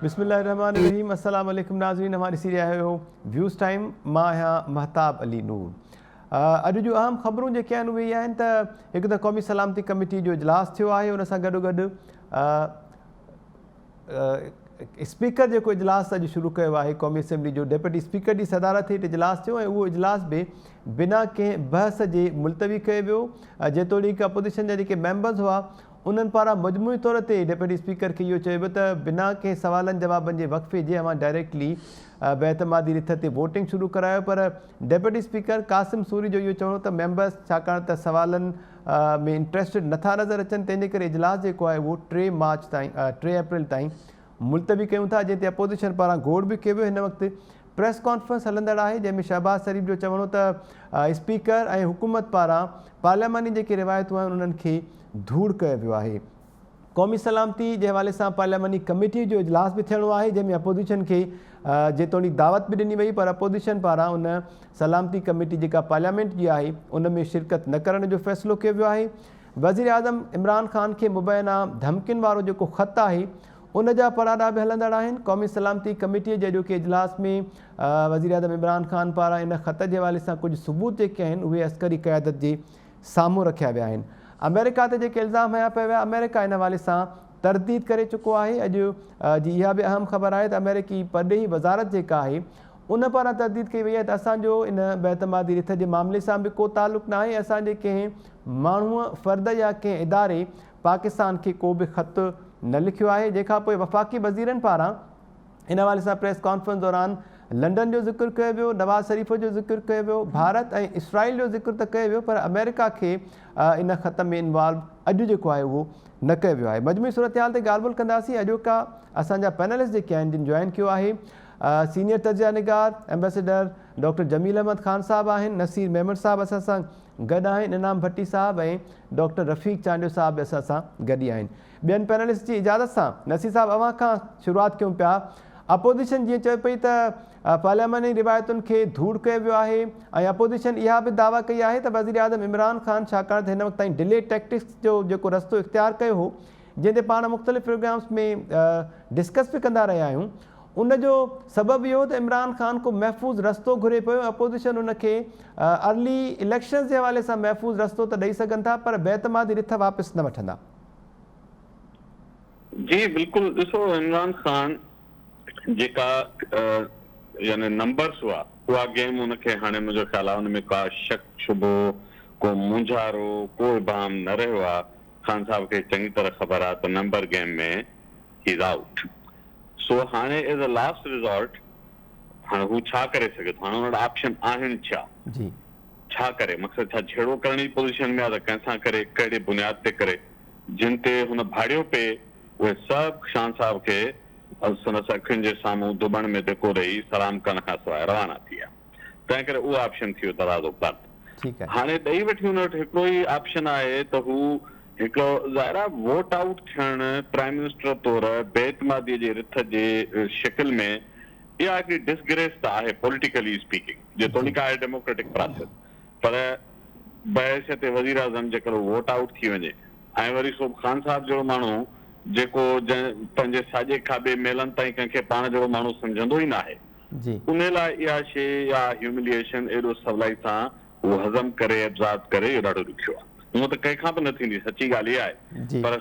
بسم الله الرحمٰن الرحيم السلام عليڪم ناظرين اوهان ڏسي رهيا آهيو ويوز ٽائيم مان آهيان مهتاب علي نور اڄ جون اهم خبرون جيڪي آهن اهي آهن ته هڪ ته قومي سلامتي ڪميٽي جو اجلاس ٿيو آهي ان سان گڏو گڏ اسپيڪر جيڪو اجلاس اڄ شروع ڪيو آهي قومي اسيمبلي جو ڊپٽي اسپيڪر جي صدارت هيٺ اجلاس ٿيو ۽ اهو اجلاس به بنا ڪنهن بحث جي ملتوي ڪيو ويو جيتوڻيڪ اپوزيشن جا جيڪي ميمبرز هئا انهن پاران مجموعي طور تي ڊپٽي اسپيڪر کي اهو چيو ويو ته بنا ڪنهن سوالن جوابن جي وقفي جي اوهان ڊائريڪٽلي بي اعتمادي رٿ تي ووٽنگ شروع ڪرايو پر ڊپٽي اسپيڪر قاسم سوري جو اهو چوڻ هو ته ميمبرز ڇاڪاڻ ته سوالن ۾ انٽريسٽڊ نٿا نظر اچن تنهن جي ڪري اجلاس جيڪو آهي اهو 3 مارچ تائين 3 اپريل تائين ملتوي ڪيون ٿا جنهن تي اپوزيشن پاران گوڙ به ڪيو ويو هن وقت پريس ڪانفرنس هلندڙ آهي جنهن ۾ شهباز شريف جو چوڻ هو ته اسپيڪر ۽ حڪومت پاران پارلياماني جيڪي روايتون آهن انهن کي ڌوڙ ڪيو ويو آهي. قومي سلامتي جي حوالي سان پارلياماني ڪميٽي جو اجلاس به ٿيڻو آهي جنهن ۾ اپوزيشن کي جيتوڻيڪ دعوت به ڏني وئي پر اپوزيشن پاران ان سلامتي ڪميٽي جيڪا پارليامينٽ جي آهي ان ۾ شرڪت نه ڪرڻ جو فيصلو ڪيو ويو آهي وزيراعظم عمران خان کي مبينا ڌمڪين وارو جيڪو خط آهي ان جا پڙاڏا به هلندڙ آهن قومي سلامتي ڪميٽي جي اڄوڪي اجلاس ۾ وزيراعظم عمران خان پاران ان خط جي حوالي سان ڪجهه ثبوت جيڪي آهن اهي عسڪري قيادت جي سامهون رکيا ويا آهن. آمريڪا تي جيڪي الزام هنيا پيا ويا آمريڪا ان حوالي سان ترديد ڪري چڪو آهي. اڄ جي اها به اهم خبر آهي ته آمريڪي پرڏيهي وزارت جيڪا آهي ان پاران ترديد ڪئي وئي آهي ته اسان جو ان بي اعتمادي رٿ جي معاملي سان به ڪو تعلق ناهي اسان جي ڪنهن ماڻهوء، فرد يا ڪنهن اداري پاڪستان کي ڪو به خط نه لکيو آهي جنهن کان پوء وفاقي وزيرن پاران ان حوالي سان پريس ڪانفرنس دوران لنڊن جو ذڪر ڪيو ويو، نواز شريف جو ذڪر ڪيو ويو، ڀارت ۽ اسرائيل جو ذڪر ته ڪيو ويو پر آمريڪا کي ان خط ۾ انوالو اڄ جيڪو آهي اهو نه ڪيو ويو آهي. مجموعي صورتحال تي ڳالهه ٻولهه ڪنداسين. اڄوڪا اسان جا پينلسٽ جيڪي آهن جن جوائن ڪيو آهي سينيئر تجزيه نگار ايمبيسيڊر ڊاڪٽر جميل احمد خان صاحب آهن، نصير ميمڻ صاحب اسان سان گڏ آهن، انعام ڀٽي صاحب ۽ ڊاڪٽر رفيق چانڊيو صاحب به اسان سان گڏ ئي آهن. ٻين پينلسٽ جي اجازت سان نصير صاحب اوهان کان شروعات ڪيون پيا. اپوزيشن جيئن چئي پئي ته پارلياماني روايتن کي ڌوڙ ڪيو ويو آهي ۽ اپوزيشن اها به دعويٰ ڪئي آهي ته وزيراعظم عمران خان ڇاڪاڻ ته هن وقت تائين ڊلي ٽيڪٽڪس جو جيڪو رستو اختيار ڪيو هو جنهن تي پاڻ مختلف پروگرامز ۾ ڊسڪس به ڪندا رهيا آهيون ان جو سبب اهو ته عمران خان ڪو محفوظ رستو گهري پيو ۽ اپوزيشن ان کي ارلي اليڪشنز جي حوالي سان محفوظ رستو ته ڏئي سگهن ٿا پر بي اعتمادي رٿ واپس نه وٺندا. جي بلڪل ڏسو عمران خان جيڪا يعني نمبرس هئا اها گيم ان کي هاڻي منهنجو خيال آهي ان ۾ ڪا شڪ شبهو ڪو مونجهارو ڪو ابهام نه رهيو آهي خان صاحب کي چڱي طرح خبر آهي ته number game ۾ he is out سو هاڻي ايز اي لاسٽ ريزورٽ هاڻي هو ڇا ڪري سگهي ٿو هاڻي هن وٽ آپشن آهن ڇا؟ جي. ڇا ڪري؟ مقصد ڇا جهيڙو ڪرڻ جي پوزيشن ۾ آ ته ڪنهن سان ڪري، ڪهڙي بنياد تي ڪري؟ جن تي هن ڀاڙيو پئي، اهي سڀ خان صاحب کي سندس اکين جي سامهون ڌٻڻ ۾ ڌڪو ڏئي سلام ڪرڻ کان سواء روانا ٿي ويا. تنهن ڪري اهو آپشن ٿي ويو دروازو بند. ٺيڪ آهي. هاڻي ڏئي وٺي هن وٽ هڪڙو ئي آپشن آهي ته هو هڪڙو ظاهر آهي ووٽ آئوٽ ٿيڻ پرائم منسٽر طور بي اعتمادي جي رٿ جي شڪل ۾ اها هڪڙي ڊسگريس ته آهي پوليٽيڪلي اسپيڪنگ جيتوڻيڪ آهي ڊيموڪريٽڪ پراسيس پر بحيثيت وزيراعظم جيڪر هو ووٽ آئوٽ ٿي وڃي ۽ وري سو به خان صاحب جهڙو ماڻهو جيڪو جنهن پنهنجي ساڄي کاٻي ميلن تائين ڪنهن کي پاڻ جهڙو ماڻهو سمجهندو ئي ناهي انهي لاء اها شيء اها هيومليئيشن ايڏو سولائي سان هو هضم ڪري ابزارب ڪري اهو ڏاڍو ڏکيو آهي. هونء ته ڪنهن کان به نه ٿيندي سچي ڳالهه اها آهي پر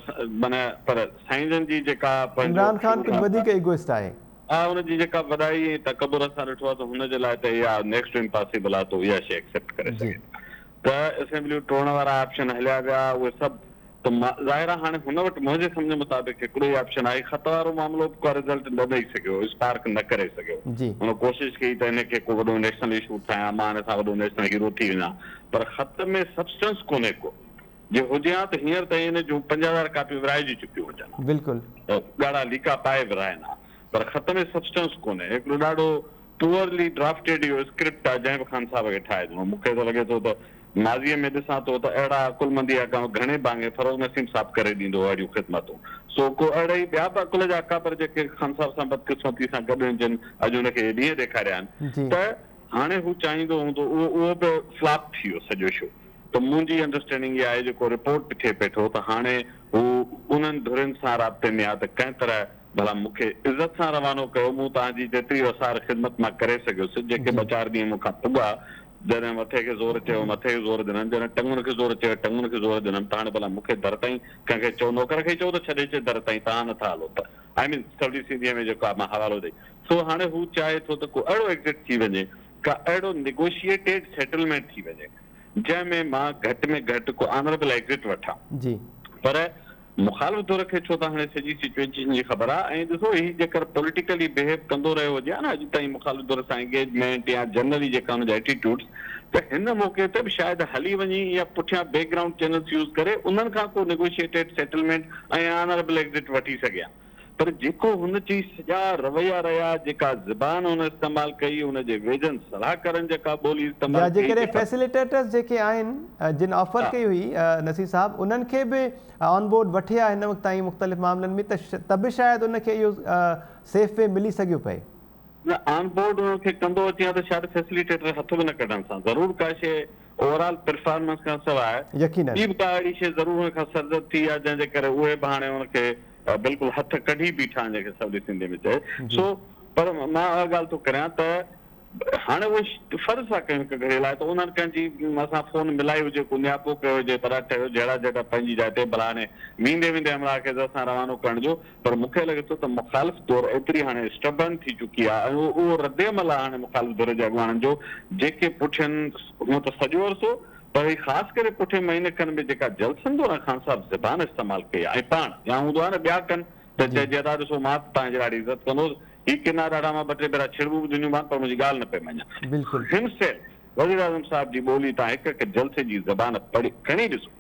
معنيٰ پر سائين جن جي جيڪا پنهنجو عمران خان ڪجهه وڌيڪ ايگوئسٽ آهي. ها ان جي جيڪا وڏائي ۽ تڪبر اسان ڏٺو آهي ته هن جي لاء ته اها نيڪسٽ ٽو امپاسيبل آهي ته اها شيء ايڪسيپٽ ڪري سگهي ته اسيمبليون ٽوڙڻ وارا آپشن هليا ويا اهي سڀ ته ظاهر آهي هاڻي هن وٽ منهنجي سمجهه مطابق هڪڙو ئي آپشن آهي خط وارو معاملو به ڪو رزلٽ نه ڏئي سگهيو اسپارڪ نه ڪري سگهيو هن ڪوشش ڪئي ته ان کي ڪو وڏو نيشنل اشو ٺاهيان مان هن سان وڏو نيشنل هيرو ٿي وڃان پر خط ۾ سبسٽنس ڪونهي ڪو جي هجي ها ته هينئر تائين ان جون 5000 ڪاپيون ورهائجي چڪيون هجن ها. بلڪل. ڳاڙها ليڪا پائي ورهائن ها. پر خط ۾ سبسٽنس ڪونهي. هڪڙو ڏاڍو پوئرلي ڊرافٽيڊ اهو اسڪرپٽ آهي جنهن به خان صاحب کي ٺاهي ڏنو. مون کي ته لڳي ٿو ته ماضيء ۾ ڏسان ٿو ته اهڙا عقلمندي جا ڪم گهڻي ڀاڱي فروغ نسيم صاحب ڪري ڏيندو هو اهڙيون خدمتون. سو ڪو اهڙا ئي ٻيا به عقل جا اڪابر جيڪي خان صاحب سان بدقسمتي سان گڏ هن جن اڄ هن کي اهي ڏينهن ڏيکاريا آهن ته هاڻي هو چاهيندو هوندو اهو اهو به فلاپ ٿي ويو سڄو شو. ته منهنجي انڊرسٽينڊنگ اها آهي جيڪو رپورٽ به ٿئي پيٺو ته هاڻي هو انهن ڌرين سان رابطي ۾ آهي ته ڪنهن طرح ڀلا مون کي عزت سان روانو ڪيو، مون توهان جي جيتري وسار خدمت مان ڪري سگهيس، جيڪي ٻه چار ڏينهن مون کان پڳا، جڏهن مٿي کي زور چيو مٿي کي زور ڏنم، جڏهن ٽنگن کي زور چيو ٽنگن کي زور ڏنم ته هاڻي ڀلا مون کي در تائين ڪنهن کي چئو نوڪر کي ئي چئو ته ڇڏي اچي در تائين توهان نٿا هلو ته I مين سولي سنڌيء ۾ جيڪو آهي مان حوالو ڏئي سو هاڻي هو چاهي ٿو ته ڪو اهڙو ايگزٽ ٿي وڃي ڪا اهڙو نيگوشيئيٽيڊ سيٽلمينٽ ٿي وڃي جنهن ۾ مان گهٽ ۾ گهٽ ڪو آنربل ايگزٽ وٺان جي. پر مخالف ڌر کي ڇو ته هاڻي سڄي سچوئيشن جي خبر آهي ۽ ڏسو هي جيڪر پوليٽيڪلي بهيو ڪندو رهيو هجي ها نه اڄ تائين مخالف ڌر سان انگيجمينٽ يا جنرلي جيڪا هن جا ايٽيٽيوڊس ته هن موقعي تي به شايد هلي وڃي يا پٺيان بيڪ گرائونڊ چينلز يوز ڪري انهن کان ڪو نيگوشيئيٽيڊ سيٽلمينٽ ۽ آنربل ايگزٽ وٺي سگهي ها پر جيڪو هن جي سڄا رويا رهيا جيڪا زبان هن استعمال ڪئي هن جي ويجهن صلاحڪارن جيڪا ٻولي يا استعمال ڪئي جيڪڏهن جيڪا فيسليٽيٽرز جيڪي آهن جن آفر ها. ڪئي هئي نصير صاحب انهن کي به آن بورڊ وٺي ها هن وقت تائين مختلف معاملن ۾ ته ته به شايد ان کي اهو سيف وي ملي سگهيو پئي. نه آن بورڊ انهن کي ڪندو اچي ها ته شايد فيسليٽيٽر هٿ به نه ڪڍن سان ضرور ڪا شيء اوور آل پرفارمنس کان سواء يقينن. ٻي به ڪا اهڙي شيء ضرور هن کان سرزد ٿي آهي جنهن جي ڪري اهي به هاڻي ان کي بلڪل هٿ ڪڍي بيٺا آهن جنهن کي سولي سنڌي ۾ چئي سو پر مان اها ڳالهه ٿو ڪريان ته هاڻي اهي فرض ٿا ڪيون هڪ گهڙي لاء ته انهن ڪنهن جي اسان فون ملائي هجي ڪو نياپو ڪيو هجي پر ٺهيو جهيڙا جهٽا پنهنجي جاء تي ڀلا هاڻي ويندي ويندي همراهه کي عزت سان روانو ڪرڻ جو پر مون کي لڳي ٿو ته مخالف ڌر ايتري هاڻي اسٽبرن ٿي چڪي آهي ۽ اهو ردعمل آهي هاڻي مخالف ڌر جي اڳواڻن جو جيڪي پٺين هونء ته سڄو عرصو پر هي خاص ڪري پٺين مهيني کن ۾ جيڪا جلسن دوران خان صاحب زبان استعمال ڪئي آهي ۽ پاڻ يا هوندو آهي نه ٻيا ڪن ته چئجي ادا ڏسو مان ته توهان جي ڏاڍي عزت ڪندو هوس هي ڪنا ڏاڍا مان ٻه ٽي ڀيرا ڇڙٻون به ڏنيون مان پر منهنجي ڳالهه نه پئي مڃيا بلڪل. همسيلف وزيراعظم صاحب جي ٻولي تان هڪ هڪ جلسي جي زبان پڙهي کڻي ڏسو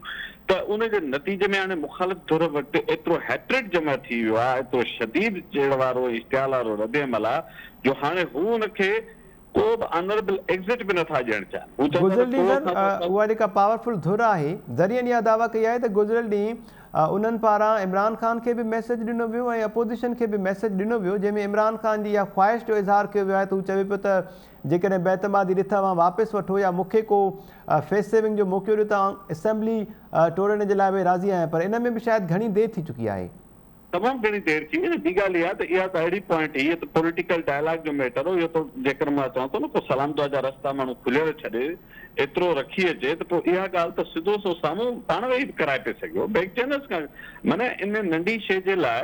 ته ان جي نتيجي ۾ هاڻي مخالف ڌر وٽ ايترو هيٽريڊ جمع ٿي ويو آهي ايترو شديد چيڙ وارو ۽ اشتعال وارو ردعمل آهي جو هاڻي هو ان کي ڪو به آنربل ايگزٽ به نٿا ڏيڻ چاهين. هو چون ٿا گذريل ته ڏينهن تو سر اسان سان اها جيڪا پاورفل ڌر آهي ذريعن اها دعويٰ ڪئي آهي ته گذريل ڏينهن انهن پاران عمران خان کي به ميسيج ڏنو ويو ۽ اپوزيشن کي به ميسيج ڏنو ويو جنهن ۾ عمران خان جي اها خواهش جو اظهار ڪيو ويو آهي ته هو چوي پيو ته جيڪڏهن بي اعتمادي رٿ اوهان واپس وٺو يا مون کي ڪو فيس سيونگ جو موقعو ڏيو ته آئون اسيمبلي ٽوڙڻ جي لاء به راضي آهيان پر ان ۾ به شايد گهڻي دير ٿي چڪي آهي. تمام گهڻي دير ٿي وئي نه. ٻي ڳالهه اها ته اها ته اهڙي پوائنٽ هئي، اهو ته پوليٽيڪل ڊائلاگ جو ميٽر هو، اهو ته جيڪر مان چوان ٿو نه ڪو سلام دعا جا رستا ماڻهو کليل ڇڏي ايترو رکي اچي ته پوء اها ڳالهه ته سڌو سنئون سامهون پاڻ ويهي به ڪرائي پئي سگهيو بيڪ چينلز کان معنيٰ ان ننڍي شيء جي لاء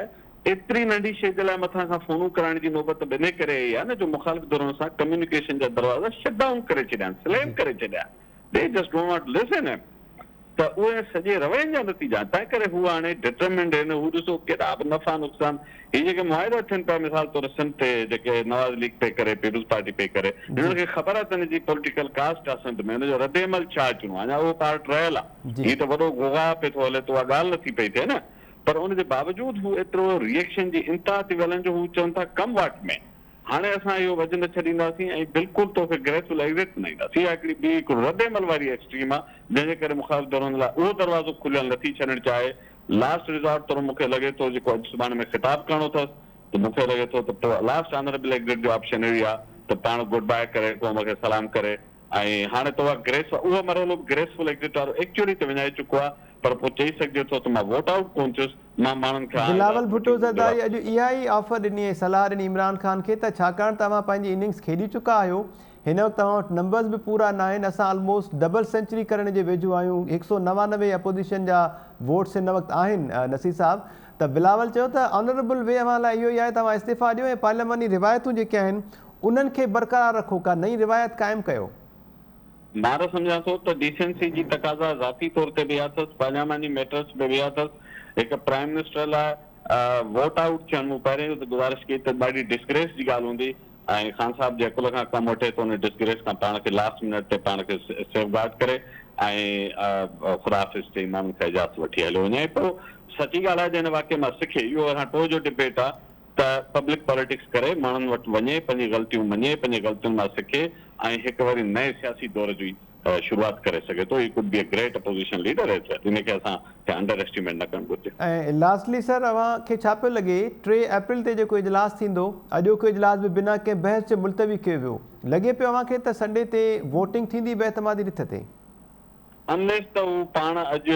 ايتري ننڍي شيء جي لاء مٿان کان فونون ڪرائڻ جي نوبت به انهي ڪري آئي آهي نه جو مخالف ڌرين سان ڪميونيڪيشن جا دروازا شٽ ڊائون ڪري ڇڏيا آهن سليم ڪري ڇڏيا آهن. They just don't want to listen him ته اهي سڄي روين جا نتيجا آهن تنهن ڪري هو هاڻي ڊٽرمنڊ آهن هو ڏسو ڪيڏا به نفعا نقصان هي جيڪي معاهدا ٿين پيا مثال طور سنڌ تي جيڪي نواز ليگ پئي ڪري پيپلز پارٽي پئي ڪري هنن کي خبر آهي ته هن جي پوليٽيڪل ڪاسٽ آهي سنڌ ۾ هن جو ردعمل ڇا اچڻو آهي اڃا اهو پارٽ رهيل آهي هي ته وڏو غوغاء پئي ٿو هلي ته اها ڳالهه نٿي پئي ٿئي نه پر ان جي باوجود هو ايترو ريئيڪشن جي انتها تي ويل آهن جو هو چون ٿا ڪم واٽ ۾ هاڻي اسان اهو وجهه نه ڇڏينداسين ۽ بلڪل توکي گريسفل ايگزٽ نه ڏينداسين. اها هڪڙي ٻي هڪڙو ردعمل واري ايڪسٽريم آهي، جنهن جي ڪري مخالف ڌرين لاء اهو دروازو کليل نٿي ڇڏڻ چاهي. لاسٽ ريزارٽ طور مون کي لڳي ٿو جيڪو اڄ سڀاڻي ۾ خطاب ڪرڻو اٿس ته مون کي لڳي ٿو ته پوء لاسٽ آنربل ايگزٽ جو آپشن اهو ئي آهي ته پاڻ گڊ باء ڪري قوم کي سلام ڪري ۽ هاڻي ته اها گريس اهو مرحلو به گريسفل ايگزٽ وارو ايڪچوئلي ته وڃائي چڪو آهي پر پوء چئي سگهجي ٿو ته مان ووٽ آئوٽ ڪونه ٿيس مان ماڻهن کان بلاول اجازت ڀٽو وٺي زرداري جواب. اڄ اها ئي آفر ڏني ۽ صلاح ڏني عمران خان کي ته ڇاڪاڻ ته اوهان پنهنجي اننگز کيڏي چڪا آهيو هن وقت اوهان وٽ نمبرز به پورا ناهن اسان آلموسٽ ڊبل سينچري ڪرڻ جي ويجهو آهيون 199 اپوزيشن جا ووٽس هن وقت آهن نصير صاحب ته بلاول چيو ته آنربل وي اوهان لاء اهو ئي آهي ته اوهان استعيفا ڏيو ۽ پارلياماني روايتون جيڪي آهن انهن کي برقرار رکو ڪا نئين روايت قائم ڪيو. مان ته سمجهان ٿو ته ڊيسنسي جي تقاضا ذاتي طور تي به اها اٿس، پارلياماني ميٽرس ۾ به اها اٿس. هڪ پرائم منسٽر لاء ووٽ آئوٽ ٿيڻ مون پهرين به گذارش ڪئي ته ڏاڍي ڊسگريس جي ڳالهه هوندي ۽ خان صاحب جي عقل کان ڪم وٺي ته ان ڊسگريس کان پاڻ کي لاسٽ منٽ تي پاڻ کي سيف گارڊ ڪري ۽ خدا حافظ چئي ماڻهن کان اجازت وٺي هليو وڃي ۽ پوء سچي ڳالهه آهي جنهن واقعي مان سکي اهو اسان ٽوهه جو ڊبيٽ آهي ته پبلڪ پاليٽڪس ڪري ماڻهن وٽ وڃي پنهنجي غلطيون مڃي پنهنجي غلطين مان سکي ۽ هڪ وري نئين سياسي دور جي شروعات ڪري سگهي ٿو he could be a great opposition leader as well ان کي اسان کي انڊر ايسٽيميٽ نه ڪرڻ گهرجي. ۽ لاسٽلي سر اوهان کي ڇا پيو لڳي 3 اپريل تي جيڪو اجلاس ٿيندو اڄوڪو اجلاس به بنا ڪنهن بحث جي ملتوي ڪيو ويو لڳي پيو اوهان کي ته سنڊي تي ووٽنگ ٿيندي بي اعتمادي رٿ تي؟ انليس ته هو پاڻ اڄ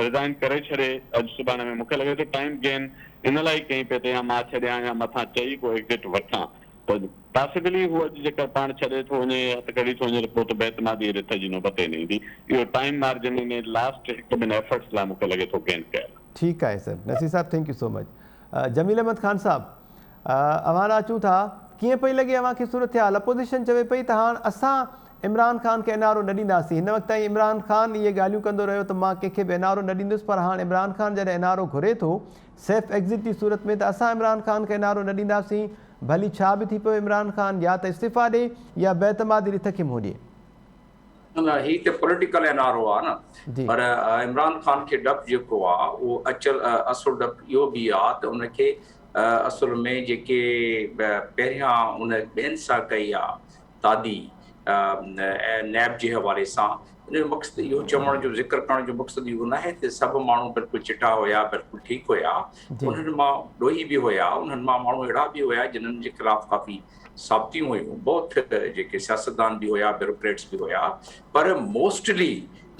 ريزائن ڪري ڇڏي اڄ سڀاڻي ۾ مونکي لڳي ٿو ٽائيم گين ان لاء ئي ڪئين پئي ته يا مان ڇڏيان يا مٿان چئي ڪو ايگزٽ وٺان ته پاسيبلي هو اڄ جيڪر پاڻ ڇڏي ٿو وڃي يا هٿ ڪڍي ٿو وڃي ته پوء ته بي اعتمادي رٿ جي نوبت ئي نه ايندي. اهو ٽائيم مارجن انهي لاسٽ هڪ ٻن ايفرٽس لاء مون کي لڳي ٿو گين ڪيل. ٺيڪ آهي سر نصير صاحب thank you so much. Jamil Ahmed Khan صاحب اوهان ڏانهن اچون ٿا ڪيئن پئي لڳي اوهان کي صورتحال اپوزيشن چوي پئي ته هاڻ اسان عمران خان کي اين آر او نه ڏينداسين هن وقت تائين عمران خان اهي ڳالهيون ڪندو رهيو ته مان ڪنهن کي به اين آر او نه ڏيندس پر هاڻ عمران خان جڏهن اين آر او گهري ٿو سيف ايگزٽ جي صورت ۾ ته اسان عمران خان کي اين آر او نه ڏينداسين ڀلي ڇا به ٿي پوي عمران خان يا ته استعيفيٰ ڏي يا بي اعتمادي رٿ کي منهن ڏي. نه هي ته پوليٽيڪل اين آر او آ نه پر عمران خان کي ڊپ جيڪو آ اهو اچل اصل ڊپ اهو به آ ته ان کي اصل ۾ جيڪي پهريان ان ٻين سان ڪئي آ تعدي نيب جي حوالي سان ان جو مقصد اهو چوڻ جو ذڪر ڪرڻ جو مقصد اهو ناهي ته سڀ ماڻهو بلڪل چٽا هيا بلڪل ٺيڪ هيا انهن مان ڏوهي به هيا انهن مان ماڻهو اهڙا به هيا جنن جي خلاف ڪافي ثابتيون هيون بوٿ جيڪي سياستدان به هيا بيوروڪريٽس به هيا پر موسٽلي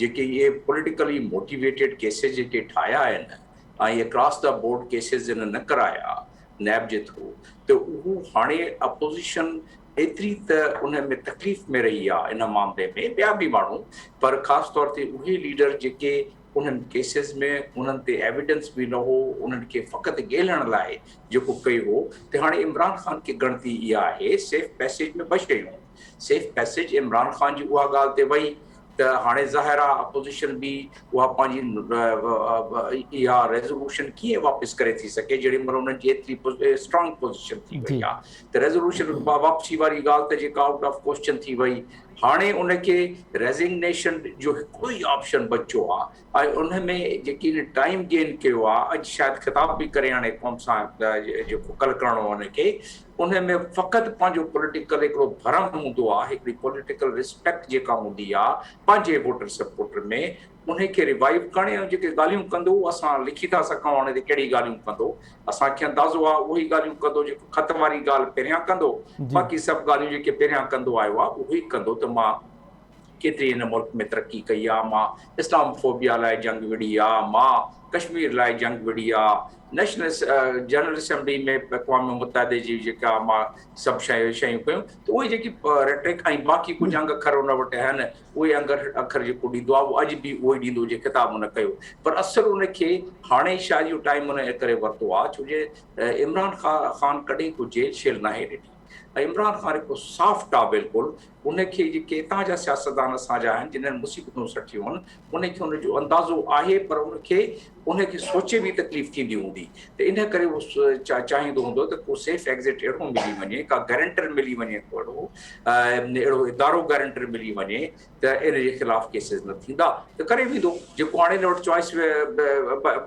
جيڪي اهي پوليٽيڪلي موٽيويٽيڊ ڪيسز جيڪي ٺاهيا آهن ۽ اڪراس the board cases جن نه ڪرايا نيب جي ٿرو ته اهو هاڻي اپوزيشن ايتري ته ان ۾ تڪليف ۾ رهي آ ان معاملي ۾ ٻيا به ماڻهو پر خاص طور تي اهي ليڊر جيڪي انهن ڪيسز ۾ انهن تي ايويڊنس به نه هو انهن کي فقط ڳيلڻ لاء جيڪو ڪيو هو ته هاڻي عمران خان کي ڳڻتي اها آهي سيف پيسيج ۾ ٻه شيون سيف پيسيج عمران خان جي اها ڳالهه تي وئي ته هاڻي ظاهر آ اپوزيشن به اها پنهنجي اها ريزولوشن ڪيئن واپس ڪري ٿي سگهي جهڙي مهل انهن جي ايتري اسٽرانگ پوزيشن ٿي وئي آ ته ريزولوشن واپسي واري ڳالهه ته جيڪا آئوٽ آف ڪوسچن ٿي وئي هاڻي ان کي ريزگنيشن جو هڪڙو ئي آپشن بچيو آ ۽ ان ۾ جيڪي هن ٽائيم گين ڪيو آ اڄ شايد خطاب به ڪري هاڻي قوم سان جيڪو ڪل ڪرڻو ان کي ان ۾ فقط پنهنجو پوليٽيڪل هڪڙو ڀرم هوندو آ هڪڙي پوليٽيڪل ريسپيڪٽ جيڪا هوندي آ پنهنجي ووٽر سپورٽر ۾ ان کي ريوائيو ڪرڻ ۽ جيڪي ڳالهيون ڪندو اسان لکي ٿا سگهون ان تي ڪهڙي ڳالهيون ڪندو اسان کي اندازو آ اهي ڳالهيون ڪندو جيڪو خط واري ڳالهه پهريان ڪندو باقي سڀ ڳالهيون جيڪي پهريان ڪندو آيو آ اهي ڪندو ته مان ڪيتري هن ملڪ ۾ ترقي ڪئي آ، مان اسلام فوبيا لاء جنگ وڙهي آ، مان ڪشمير لاء جنگ وڙهي آ، نيشنل جنرل اسيمبلي ۾ اقوام متحده جي جيڪا مان سڀ شيون ڪيون ته اهي جيڪي ريٽرڪ ۽ باقي ڪجهه انگ اکر ان وٽ آهن اهي انگ اکر جيڪو ڏيندو آ اهو اڄ به اهو ئي ڏيندو جي خطاب هن ڪيو پر اصل ان کي هاڻي شايد اهو ٽائيم ان ڪري ورتو آ ڇو جي عمران خان ڪڏهن ڪو جيل شيل ناهي ڏٺي. ۽ عمران خان هڪ سافٽ آ بلڪل ان کي جيڪي اتان جا سياستدان اسان جا آهن جنھن مصيبتون سٺيون هن ان کي ان جو اندازو آهي پر ان کي ان کي سوچي به تڪليف ٿيندي هوندي ته ان ڪري هو چاهيندو هوندو ته ڪو سيف ايگزٽ اهڙو ملي وڃي ڪا گارنٽر ملي وڃي ڪو اهڙو اهڙو ادارو گارنٽر ملي وڃي ته ان جي خلاف ڪيسز نه ٿيندا ته ڪري ويندو جيڪو هاڻي هن وٽ چوائس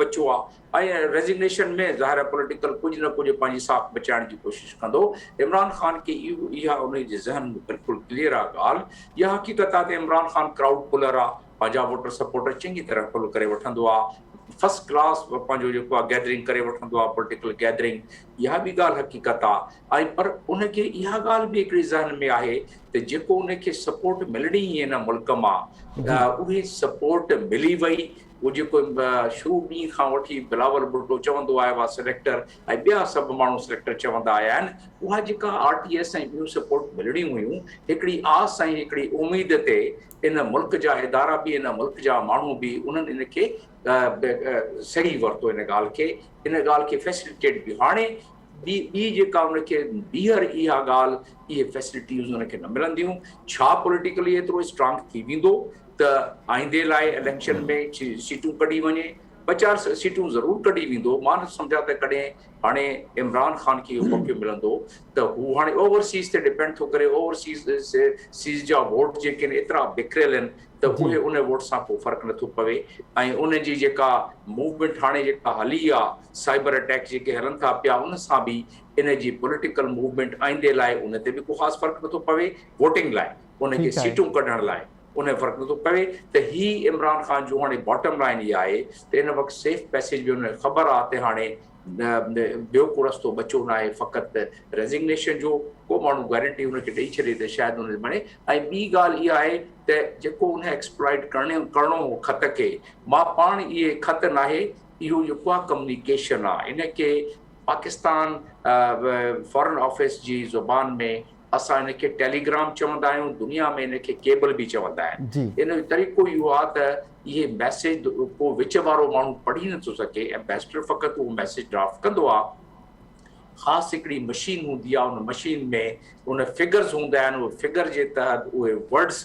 بچو آ ۽ ريزگنيشن ۾ ظاهر آهي پوليٽيڪل ڪجهه نه ڪجهه پنهنجي ساک بچائڻ جي ڪوشش ڪندو. عمران خان کي اهو اها انهي جي ذهن ۾ بلڪل ڪليئر آهي ڳالهه. اها حقيقت آهي ته عمران خان ڪرائوڊ پلر آهي، پنهنجا ووٽر سپورٽر چڱي طرح پل ڪري وٺندو آهي، فرسٽ ڪلاس پنهنجو جيڪو آهي گيدرنگ ڪري وٺندو آهي پوليٽيڪل گيدرنگ، اها به ڳالهه حقيقت آهي ۽ پر ان کي اها ڳالهه به هڪڙي ذهن ۾ آهي ته جيڪو ان کي سپورٽ ملڻي هئي هن ملڪ مان اهي سپورٽ ملي وئي هو جيڪو شروع ڏينهن کان وٺي بلاول ڀٽو چوندو آيو آهي سليڪٽر ۽ ٻيا سڀ ماڻهو سليڪٽر چوندا آيا آهن اها جيڪا آر ٽي ايس ۽ ٻيون سپورٽ ملڻيون هيون هڪڙي آس ۽ هڪڙي اميد تي ان ملڪ جا ادارا به ان ملڪ جا ماڻهو به انهن ان کي سهي ورتو ان ڳالهه کي ان ڳالهه کي فيسليٽيٽ به هاڻي ٻي ٻي جيڪا ان کي ٻيهر اها ڳالهه اهي فيسلٽيز ان کي نه ملنديون ڇا پوليٽيڪلي ايترو اسٽرانگ ٿي ويندو ته آئيندي لاء اليڪشن ۾ سيٽون ڪڍي وڃي ٻه چار سيٽون ضرور ڪڍي ويندو مان نه سمجهان ته ڪڏهن هاڻي عمران خان کي اهو موقعو ملندو ته هو هاڻي اوورسيز تي ڊپينڊ ٿو ڪري اوورسيز سيز جا ووٽ جيڪي آهن ايترا بکريل آهن ته اهي ان ووٽ سان ڪو فرق نٿو پوي ۽ ان جي جيڪا موومينٽ هاڻي جيڪا هلي آ سائبر اٽيڪ جيڪي هلن ٿا پيا ان سان به ان جي پوليٽيڪل موومينٽ آئيندي لاء ان تي به ڪو خاص فرق نٿو پوي ووٽنگ لاء ان کي سيٽون ڪڍڻ لاء ان ۾ فرق نٿو پوي ته هي عمران خان جو هاڻي باٽم لائين اها آهي ته ان وقت سيف پئسيج به ان کي خبر آهي ته هاڻي ٻيو ڪو رستو بچو ناهي فقط ريزگنيشن جو ڪو ماڻهو گارنٽي ان کي ڏئي ڇڏي ته شايد ان بڻي ۽ ٻي ڳالهه اها آهي ته جيڪو ان ايڪسپلائٽ ڪرڻو هو خط کي مان پاڻ اهي خط ناهي اهو جيڪو آهي ڪميونيڪيشن آهي ان کي پاڪستان فارن آفيس جي زبان ۾ اسان ان کي ٽيليگرام چوندا آهيون دنيا ۾ ان کي ڪيبل به چوندا آهن ان جو طريقو اهو آهي ته اهي ميسيج ڪو وچ وارو ماڻهو پڙهي نٿو سگهي ايمبيسڊر فقط اهو ميسيج ڊرافٽ ڪندو آهي خاص هڪڙي مشين هوندي آهي ان مشين ۾ ان فگرز هوندا آهن اهي فگر جي تحت اهي ورڊز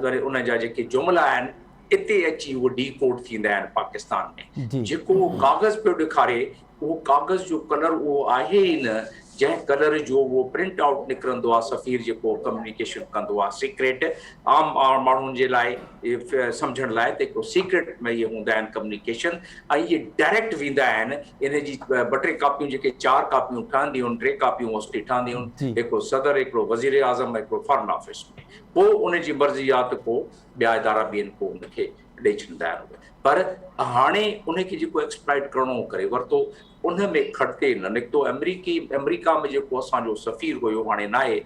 وري ان جا جيڪي جملا آهن اتي اچي اهي ڊي ڪوڊ ٿيندا آهن پاڪستان ۾ جيڪو ڪاغذ پيو ڏيکاري اهو ڪاغذ جو ڪلر اهو آهي ئي نه جنهن ڪلر جو اهو پرنٽ آئوٽ نڪرندو آهي سفير جيڪو ڪميونيڪيشن ڪندو آهي سيڪريٽ عام ماڻهن جي لاء سمجهڻ لاء ته هڪڙو سيڪريٽ ۾ اهي هوندا آهن ڪميونيڪيشن ۽ اهي ڊائريڪٽ ويندا آهن ان جي ٻه ٽي ڪاپيون جيڪي چار ڪاپيون ٺهنديون آهن ٽي ڪاپيون موسٽلي ٺهنديون آهن هڪڙو صدر هڪڙو وزير اعظم هڪڙو فارن آفيس ۾ پوء ان جي مرضي آهي ته ڪو ٻيا ادارا به آهن پوء ان کي ڏئي ڇڏيندا آهن اهي پر هاڻي ان کي جيڪو ايڪسپلائٽ ڪرڻو هو ڪري ورتو ان ۾ کڙتي نه نڪتو آمريڪي آمريڪا ۾ جيڪو اسان جو سفير هيو هاڻي ناهي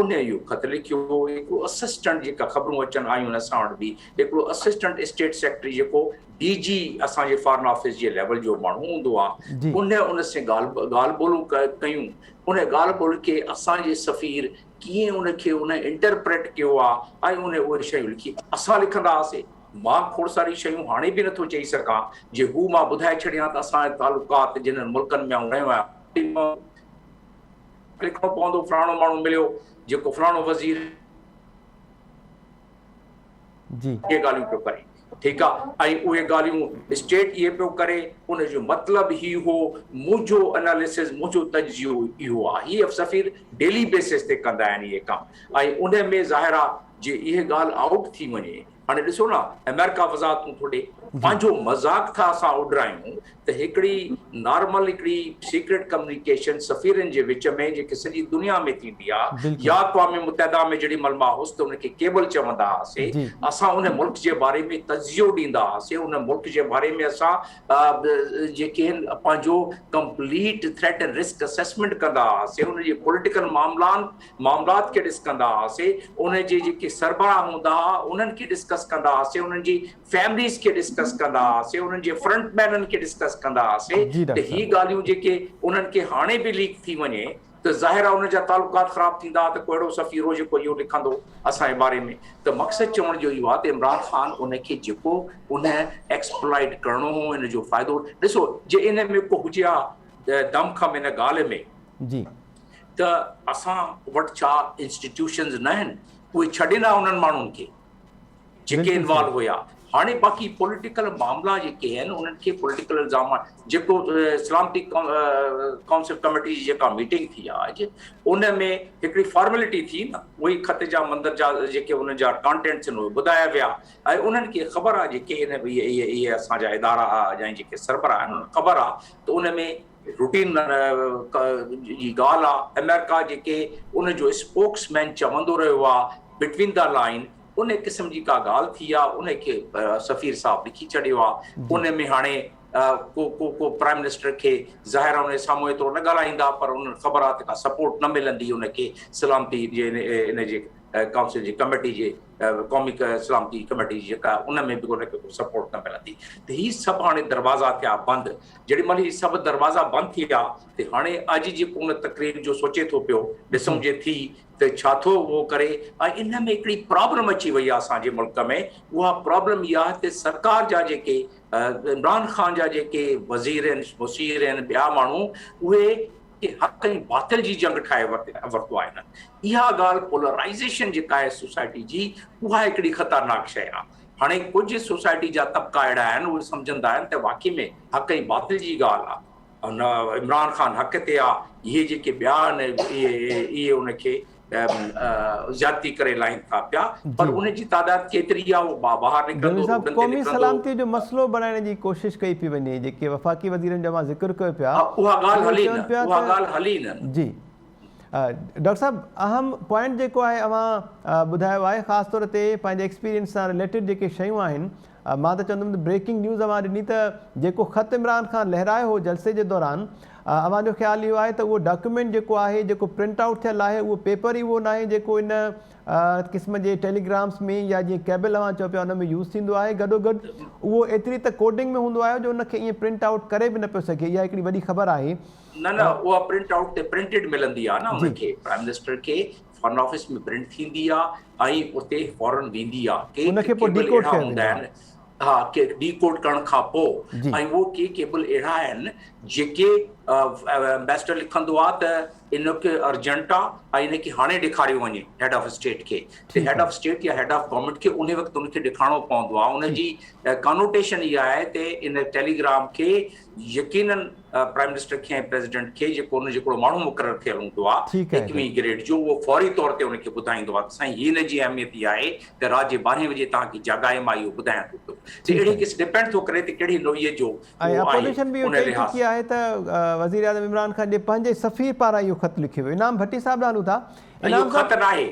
ان اهو خط لکيو هو هڪڙو اسسٽنٽ جيڪا خبرون اچن آيون اسان وٽ به هڪڙو اسسٽنٽ اسٽيٽ سيڪريٽري جيڪو ڊي جي اسان جي فارن آفيس جي ليول جو ماڻهو هوندو آهي ان ان سين ڳالهه ڳالهه ٻولهه ڪيون ان ڳالهه ٻولهه کي اسان جي سفير ڪيئن ان کي ان انٽرپريٽ ڪيو آ ۽ ان اهي شيون لکي اسان لکندا هئاسي مان کوڙ ساري شيون هاڻي به نٿو چئي سگهان جي هو مان ٻڌائي ڇڏيان ته اسان جا تعلقات جنھن ملڪن ۾ آئون رهيو آهيان لکڻو پوندو فلاڻو ماڻهو مليو جيڪو فلاڻو وزير جي. اهي ڳالهيون پيو ڪري ٺيڪ آ ۽ اهي ڳالهيون اسٽيٽ اهي پيو ڪري ان جو مطلب هي هو منهنجو اناليسز منهنجو تجزيو اهو آ هي سفير ڊيلي بيسس تي ڪندا آهن اهي ڪم ۽ ان ۾ ظاهر آ جي اهي ڳالهه آئوٽ ٿي وڃي هاڻي ڏسو نه آمريڪا وضاحتون ٿو ڏي پنهنجو مذاق ٿا اسان اڏرايون ته هڪڙي نارمل هڪڙي سيڪريٽ ڪميونيڪيشن سفيرن جي وچ ۾ جيڪي سڄي دنيا ۾ ٿيندي آ يا اقوام متحده ۾ جيڏي مھل مان هوس ته ان کي ڪيبل چوندا هئاسي اسان ان ملڪ جي باري ۾ تجزيو ڏيندا هئاسي ان ملڪ جي باري ۾ اسان جيڪي آهن پنهنجو complete threat and risk assessment ڪندا هئاسي ان جي پوليٽيڪل معاملان معاملات کي ڏس ڪندا هئاسي ان جي جيڪي سربراهه هوندا هئا انهن کي ڊسڪس ڪندا هئاسي انهن جي فيمليز کي ڊسڪس ڪندا هئاسي انهن جي فرنٽ مينن کي ڊسڪس ڪندا هئاسي ته هي ڳالهيون جيڪي انهن کي هاڻي به ليڪ ٿي وڃي ته ظاهر آهي انهن جا تعلقات خراب ٿيندا ته ڪو اهڙو سفير هو جيڪو اهو لکندو اسان جي باري ۾ ته مقصد چوڻ جو اهو آهي ته عمران خان ان کي جيڪو ان ايڪسپلائٽ ڪرڻو هو ان جو فائدو ڏسو جي ان ۾ ڪو هجي ها دم خم ان ڳالهه ۾ جي ته اسان وٽ ڇا انسٽيٽيوشنز نه آهن اهي ڇڏين ها انهن ماڻهن کي جيڪي انوالو هيا هاڻي باقي پوليٽيڪل معاملا جيڪي آهن انهن کي پوليٽيڪل الزام جيڪو سلامتي ڪائونسل ڪميٽي جي جيڪا ميٽنگ ٿي آهي اڄ ان ۾ هڪڙي فارملٽي ٿي نه اهي خط جا مندر جا جيڪي انهن جا ڪانٽينٽس آهن اهي ٻڌايا ويا ۽ انهن کي خبر آهي جيڪي اهي اهي اسان جا ادارا يا جيڪي سربراهه آهن انهن کي خبر آهي ته ان ۾ روٽين جي ڳالهه آ آمريڪا جيڪي ان جو اسپوڪس مين چوندو رهيو آ بٽوين the line ان قسم جي ڪا ڳالهه ٿي آ ان کي سفير صاحب لکي ڇڏيو آ ان ۾ هاڻي ڪو ڪو ڪو پرائم منسٽر کي ظاهر آ ان سامهون ايترو نه ڳالهائيندا پر انهن خبر آ ته ڪا سپورٽ نه ملندي ان کي سلامتي جي ان جي ڪائونسل جي ڪميٽي جي قومي سلامتي ڪميٽي جي جيڪا ان ۾ به ان کي ڪو سپورٽ نه ملندي ته هي سڀ هاڻي دروازا ٿيا بند جيڏي مهل هي سڀ دروازا بند ٿي ويا ته هاڻي اڄ جيڪو ان تقريب جو سوچي ٿو پيو ڏسون جي ٿي ته ڇا ٿو اهو ڪري ۽ ان ۾ هڪڙي پرابلم اچي وئي آهي اسان جي ملڪ ۾ اها پرابلم اها آهي ته سرڪار جا جيڪي عمران خان جا جيڪي وزير آهن مشير آهن ٻيا ماڻهو اهي کي حق ۽ باطل جي جنگ ٺاهي ورتو آهي هنن. اها ڳالهه پولرائيزيشن جيڪا آهي سوسائٽي جي اها هڪڙي خطرناڪ شيء آهي. هاڻي ڪجهه سوسائٽي جا طبقا اهڙا آهن اهي سمجهندا آهن ته واقعي ۾ حق ۽ باطل جي ڳالهه آهي عمران خان حق تي آهي اهي جيڪي ٻيا آهن اهي ان کي زيادتي ڪري لاهين ٿا پيا پر ان جي تعداد ڪيتري آهي اهو ٻاهر نڪرندو جنرل صاحب روڊن تي قومي نڪرندو. سلامتي جو مسئلو بڻائڻ جي ڪوشش ڪئي پئي وڃي جيڪي وفاقي وزيرن جو اوهان ذڪر ڪيو پيا اها ڳالهه اهي هلي چون نه پيا اها ته ڳالهه هلي نه. جي ڊاڪٽر صاحب اهم پوائنٽ جيڪو آهي اوهان ٻڌايو آهي خاص طور تي پنهنجي ايڪسپيرينس سان رليٽيڊ جيڪي شيون آهن مان ته چوندم ته بريڪنگ نيوز اوهان ڏني ته جيڪو خط عمران خان لهرايو هو جلسي جي دوران اوهان جو خيال اهو آهي ته اهو ڊاڪيومينٽ جيڪو آهي جيڪو پرنٽ آئوٽ ٿيل آهي اهو پيپر ئي اهو ناهي جيڪو ان قسم جي ٽيليگرامس ۾ يا جيئن ڪيبل اوهان چئو پيا ان ۾ يوز ٿيندو آهي گڏوگڏ اهو ايتري ته ڪوڊنگ ۾ هوندو آهي جو ان کي ائين پرنٽ آئوٽ ڪري به نه پيو سگهي اها هڪڙي وڏي خبر آهي. نه نه اها پرنٽ آئوٽ تي پرنٽيڊ ملندي آهي نه ان کي پرائم منسٽر کي فارن آفيس ۾ پرنٽ ٿيندي آهي ۽ اتي فورن ويندي آهي ان کي پوء ڊيڪوڊ ڪيو ويندو آهي. ها ڪي ڊي ڪوڊ ڪرڻ کان پوء ۽ اهو ڪي ڪيبل اهڙا آهن جيڪي امبيسڊر لکندو آهي ته ان کي ارجنٽ آهي ۽ ان کي هاڻي ڏيکاريو وڃي هيڊ آف اسٽيٽ کي ته هيڊ آف اسٽيٽ يا هيڊ آف گورنمينٽ کي ان وقت ان کي ڏيکارڻو پوندو آهي ان جي ڪانوٽيشن اها آهي ته ان ٽيليگرام کي يقينن پرائم منسٽر کي ۽ پريزيڊنٽ کي جيڪو ان جو هڪڙو ماڻهو مقرر ٿيل هوندو آهي حتمي گريڊ جو اهو فوري طور تي ان کي ٻڌائيندو آهي ته سائين هي ان جي اهميت اها آهي ته رات جي ٻارهين بجي توهان کي جاڳائي مان اهو ٻڌايان ٿو پيو ته اهڙي قسم ڊپينڊ ٿو ڪري ته ڪهڙي نوعيت جو ۽ اهو آهي اپوزيشن به اهو ان چئي لحاظ چڪي آهي ته وزيراعظم عمران خان جي پنهنجي سفير پاران اهو خط لکيو ويو انعام ڀٽي صاحب ڏانهن هلون ٿا اهو انعام خط صاحب ناهي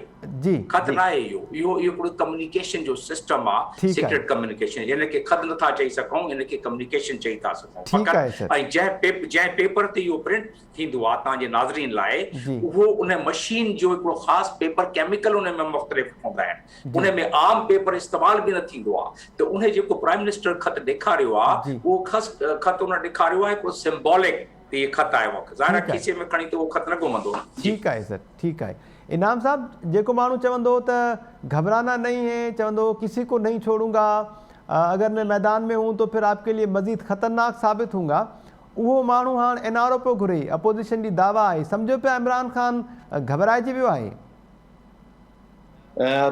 جي خط جي ناهي اهو اهو اهو هڪڙو ڪميونيڪيشن جو سسٽم آ ٺيڪ آهي سيڪريٽ ڪميونيڪيشن ان کي خط نٿا چئي سگهون ان کي ڪميونيڪيشن چئي ٿا سگهون ٺيڪ فقط آهي سر ۽ جنهن پيپ جنهن پيپر تي اهو پرنٽ ٿيندو آ توهان جي ناظرين لاء جي اهو ان مشين جو هڪڙو خاص پيپر ڪيميڪل ان ۾ مختلف هوندا آهن جي ان ۾ عام پيپر استعمال به نه ٿيندو آ ته ان جيڪو پرائم منسٽر خط ڏيکاريو آ جي اهو خص خط ان ڏيکاريو آ هڪڙو سمبولڪ ته هي خط آيو آ ظاهر آ ٺيڪ آهي کيسي ۾ کڻي ته اهو خط نه گهمندو نه جي. ٺيڪ آهي سر ٺيڪ آهي انعام صاحب جيڪو ماڻهو چوندو هو ته گهبرانا نهين هي چوندو هو ڪسي ڪو نهين ڇوڙون گا اگر مين ميدان ۾ هون تو پھر آپ ڪي ليي مزيد خطرناڪ ثابت هون گا اهو ماڻهو هاڻ اين آر او پيو گهري اپوزيشن جي دعويٰ آهي سمجهو پيا عمران خان گهٻرائجي ويو آهي.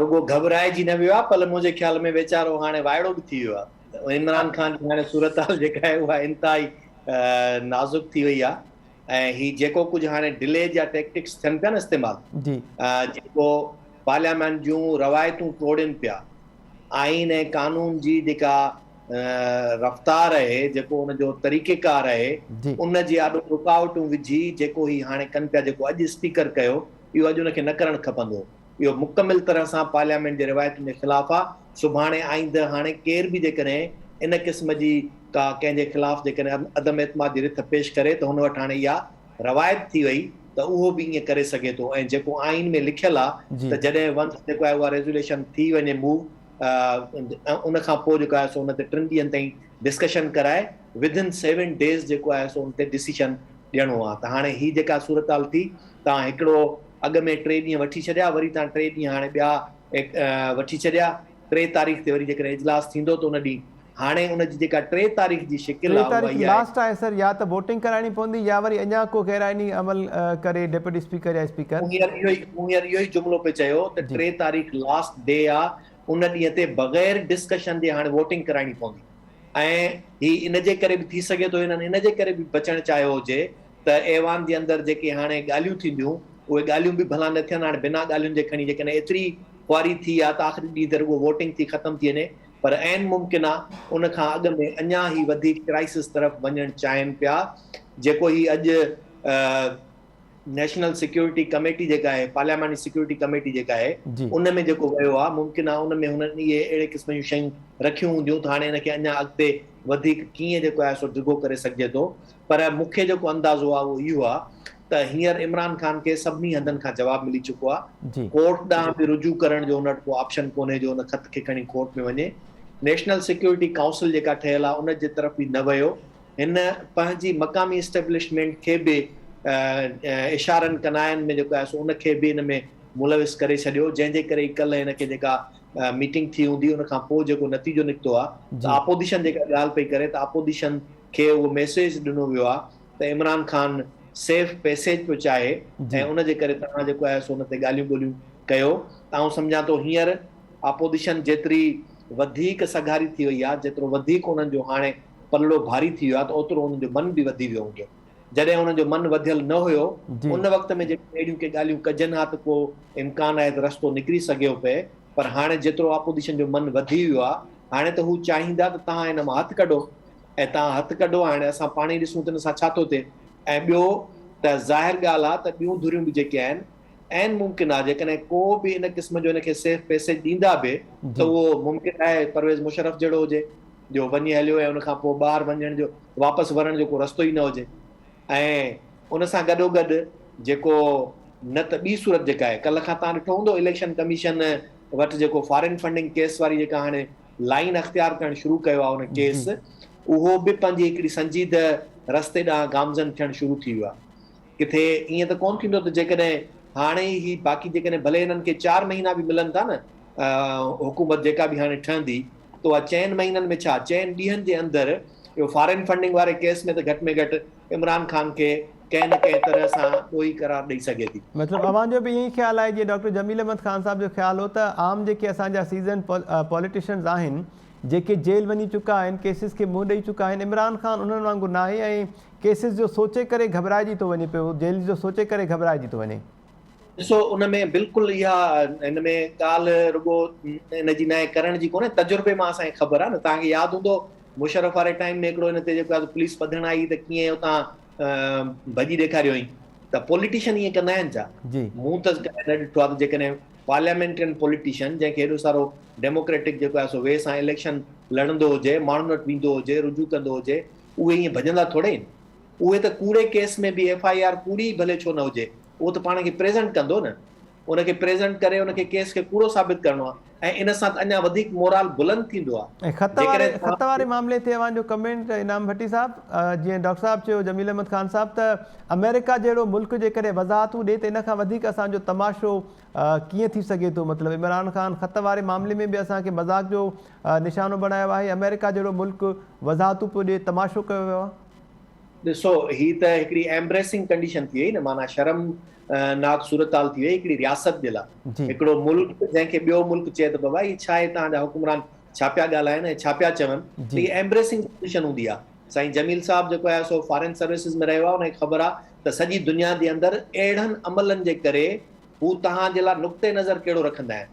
رڳو گهٻرائجي نه ويو آهي پر منهنجي خيال ۾ ويچارو هاڻي وائڙو به ٿي ويو آهي عمران خان جي هاڻي صورتحال جيڪا آهي اها انتهائي نازڪ ٿي وئي آهي ۽ هي جيڪو ڪجهه هاڻي ڊلي جا ٽيڪٽڪس ٿين پيا نه استعمال جي. جيڪو پارليامينٽ جون روايتون ٽوڙين پيا آئين ۽ قانون جي جيڪا رفتار آهي جيڪو ان جو طريقيڪار آهي جي. ان جي آڏو رڪاوٽون وجهي جيڪو هي هاڻي ڪن پيا جيڪو اڄ اسپيڪر ڪيو اهو اڄ ان کي نه ڪرڻ کپندو هو. اهو مڪمل طرح سان پارليامينٽ جي روايتن جي خلاف آ. سڀاڻي آئنده هاڻي ڪير به جيڪڏهن ان قسم جي ڪا ڪنهن جي خلاف جيڪڏهن عدم اعتماد جي رٿ پيش ڪري ته هن وٽ هاڻي اها روايت ٿي وئي ته اهو به ائين ڪري سگهي ٿو ۽ جيڪو آئين ۾ لکيل آ جي. ته جڏهن ونس جيڪو آهي اها ريزوليشن ٿي وڃي موو ان کان پوء جيڪو آهي سو ان تي ٽن ڏينهن تائين ڊسڪشن ڪرائي ودن سيون ڊيز جيڪو آهي سو ان تي ڊسيشن ڏيڻو آ ته هاڻي هي جيڪا صورتحال ٿي توهان هڪڙو اڳ ۾ ٽي ڏينهن وٺي ڇڏيا وري توهان ٽي ڏينهن هاڻي ٻيا وٺي ڇڏيا ٽي تاريخ تي وري جيڪڏهن اجلاس ٿيندو ته ان ڏينهن هاڻي ان جي جيڪا ٽي تاريخ جي شڪل ٽي آ اها تاريخ اها آهي. لاسٽ آهي سر يا ته ووٽنگ ڪرائڻي پوندي يا وري اڃا ڪو غير آئيني عمل ڪري ڊپٽي اسپيڪر يا اسپيڪر. مون هينئر اهو ئي مون هينئر اهو ئي جملو پئي چيو ته جي. ٽي تاريخ لاسٽ ڊي آ ان ڏينهن تي بغير ڊسڪشن جي هاڻي ووٽنگ ڪرائڻي پوندي ۽ هي ان جي ڪري به ٿي سگهي ٿو هنن ان جي ڪري به بچڻ چاهيو هجي ته ايوان جي اندر جيڪي هاڻي ڳالهيون ٿينديون اهي ڳالهيون به ڀلا نه ٿين هاڻي بنا ڳالهين جي کڻي جيڪڏهن ايتري خواري ٿي آ ته آخري ڏينهن تي رڳو ووٽنگ ٿي ختم ٿي وڃي پر عين ممڪن آ ان کان اڳ ۾ اڃا هي وڌيڪ ڪرائسس طرف وڃڻ چاهين پيا جيڪو هي اڄ نيشنل سيڪيورٽي ڪميٽي جيڪا آهي پارلياماني سيڪيورٽي ڪميٽي جيڪا آهي جي. ان ۾ جيڪو ويو آ ممڪن آ ان ۾ هنن اهي اهڙي قسم جون شيون رکيون هونديون ته هاڻي ان کي اڃا اڳتي وڌيڪ ڪيئن جيڪو آهي سو ڊگهو ڪري سگهجي ٿو پر مون کي جيڪو اندازو آ اهو اهو آ ته هينئر عمران خان کي سڀني هنڌن کان جواب ملي چڪو آ جي. ڪورٽ ڏانهن به رجوع ڪرڻ جو هن وٽ ڪو آپشن ڪونهي جو ان خط کي کڻي ڪورٽ ۾ وڃي نيشنل سيڪيورٽي ڪائونسل جيڪا ٺهيل آ ان جي طرف به نه ويو هن پنهنجي مقامي اسٽيبلشمينٽ کي به اشارن ڪناين ۾ جيڪو آهي سو ان کي به ان ۾ ملوث ڪري ڇڏيو جنهن جي ڪري ئي ڪلهه هن کي جيڪا ميٽنگ ٿي هوندي ان کان پوء جيڪو نتيجو نڪتو آهي ته آپوزيشن جيڪا ڳالهه پئي ڪري ته آپوزيشن کي اهو ميسيج ڏنو ويو آهي ته عمران خان سيف پيسيج پيو چاهي ۽ ان جي ڪري توهان جيڪو آهي سو ان تي ڳالهيون ٻولهيون ڪيو ته آئون سمجهان ٿو هينئر آپوزيشن جيتري وڌيڪ سگهاري ٿي وئي آهي جيترو وڌيڪ انهن جو هاڻي پلڙو ڀاري ٿي ويو آهي ته اوترو انهن جو من به وڌي ويو هوندو. جڏهن انهن جو من وڌيل نه هيو، ان وقت ۾ جيڪڏهن اهڙيون ڪي ڳالهيون ڪجن ها ته ڪو امڪان آهي ته رستو نڪري سگهيو پئي، پر هاڻي جيترو آپوزيشن جو من وڌي ويو آهي، هاڻي ته هو چاهيندا ته توهان ان مان هٿ ڪڍو ۽ توهان هٿ ڪڍو، هاڻي اسان پاڻ ئي ڏسون ته ان سان ڇا ٿو ٿئي ۽ ٻيو ته ظاهر ڳالهه آهي ته ٻيون ڌريون به جيڪي آهن، عين ممڪن آهي جيڪڏهن ڪو به ان قسم جو ان کي سيف پيسيج ڏيندا به ته اهو ممڪن آهي پرويز مشرف جهڙو هجي. جو وڃي هليو ۽ ان کان پوء ٻاهر وڃڻ جو واپس ورڻ جو ڪو رستو ئي نه هجي. ۽ ان سان گڏوگڏ جيڪو نه ته ٻي صورت جيڪا آهي ڪلهه کان توهان ڏٺو هوندو اليڪشن ڪميشن وٽ جيڪو فارين فنڊنگ ڪيس واري جيڪا هاڻي لائين اختيار ڪرڻ شروع ڪيو آهي ان ڪيس اهو به پنهنجي هڪڙي سنجيده رستي ڏانهن گامزن ٿيڻ شروع ٿي ويو آهي. ڪٿي ائين ته ڪونه ٿيندو ته جيڪڏهن هاڻي ئي هي باقي جيڪڏهن ڀلي هنن کي چار مهينا به ملن ٿا نه حڪومت جيڪا به هاڻي ٺهندي ته اها چئن مهينن ۾ ڇا چئن ڏينهن جي اندر اهو فارين فنڊنگ واري ڪيس ۾ ته گهٽ ۾ گهٽ عمران خان کي ڪنهن نه ڪنهن طرح سان ڏوهي قرار ڏئي سگهي ٿي. مطلب اوهان جو به ائين ئي خيال آهي جيئن ڊاڪٽر جميل احمد خان صاحب جو خيال هو ته عام جيڪي اسان جا سيزنڊ پوليٽيشنز آهن جيڪي جيل وڃي چڪا آهن ڪيسز کي منهن ڏئي چڪا آهن عمران خان انهن وانگر ناهي ۽ ڪيسز جو سوچي ڪري گهٻرائجي ٿو وڃي پيو جيل جو سوچي ڪري گهٻرائجي ٿو وڃي. ڏسو ان ۾ بلڪل اها ان ۾ ڳالهه رڳو ان جي ناهي ڪرڻ جي ڪونهي تجربي مان اسان کي خبر آهي نه توهان کي ياد هوندو مشرف واري ٽائيم ۾ هڪڙو ان تي جيڪو آهي پوليس ٻڌڻ آئي ته ڪيئن اتان ڀڄي ڏيکاريو هئين ته پوليٽيشن ائين ڪندا آهن ڇا مون ته ڪڏهن نه ڏٺو آهي ته جيڪڏهن پارليامينٽرين پوليٽيشن جنهن کي ايڏو سارو ڊيموڪريٽڪ جيڪو آهي سو وي سان اليڪشن لڙندو هجي ماڻهن وٽ ويندو هجي رجوع ڪندو هجي اهي ائين ڀڄندا ٿوري آهن. اهي ته ڪوڙي ڪيس ۾ به ايف I R ڪوڙي ئي ڀلي ڇو نه هجي، اهو ته پاڻ کي پريزنٽ ڪندو نه. ان کي پريزنٽ ڪري ان کي ڪيس کي ڪوڙو ثابت ڪرڻو آهي ۽ ان سان ته اڃا وڌيڪ مورال بلند ٿيندو آهي. ۽ خط واري خط واري معاملي تي اوهان جو ڪمينٽ انعام ڀٽي صاحب، جيئن ڊاڪٽر صاحب چيو جميل احمد خان صاحب ته آمريڪا جهڙو ملڪ جيڪڏهن وضاحتون ڏي ته ان کان وڌيڪ اسان جو تماشو ڪيئن ٿي سگهي ٿو مطلب عمران خان خط واري معاملي ۾ به اسان کي مذاق جو نشانو بڻايو آهي آمريڪا جهڙو ملڪ وضاحتون پيو ڏي تماشو ڪيو ويو آهي. ڏسو هي ته هڪڙي ايمبريسنگ ڪنڊيشن ٿي وئي نه معنيٰ شرم ناڪ صورتحال ٿي وئي هڪڙي رياست جي لاء هڪڙو ملڪ جنهن کي ٻيو ملڪ چئي ته بابا هي ڇا آهي توهان جا حڪمران ڇا پيا ڳالهائن ۽ ڇا پيا چون ته هي ايمبريسنگ ڪنڊيشن هوندي آهي سائين جميل صاحب جيڪو آهي سو فارين سروسز ۾ رهيو آهي ان کي خبر آهي ته سڄي دنيا جي اندر اهڙن عملن جي ڪري هو توهان جي لاء نقطه نظر ڪهڙو رکندا آهن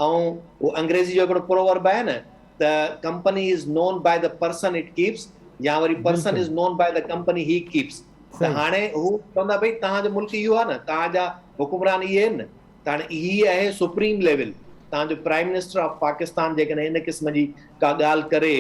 ۽ اهو انگريزي جو هڪڙو پروورب آهي نه ته company is known by the person it keeps يا وري person is known by the company he keeps ته هاڻي هو چوندا ڀئي توهان جو ملڪ اهو آهي نه توهان جا حڪمران اهي آهن نه ته هاڻي هي آهي سپريم ليول توهان جو پرائم منسٽر آف پاڪستان جيڪڏهن ان قسم جي ڪا ڳالهه ڪري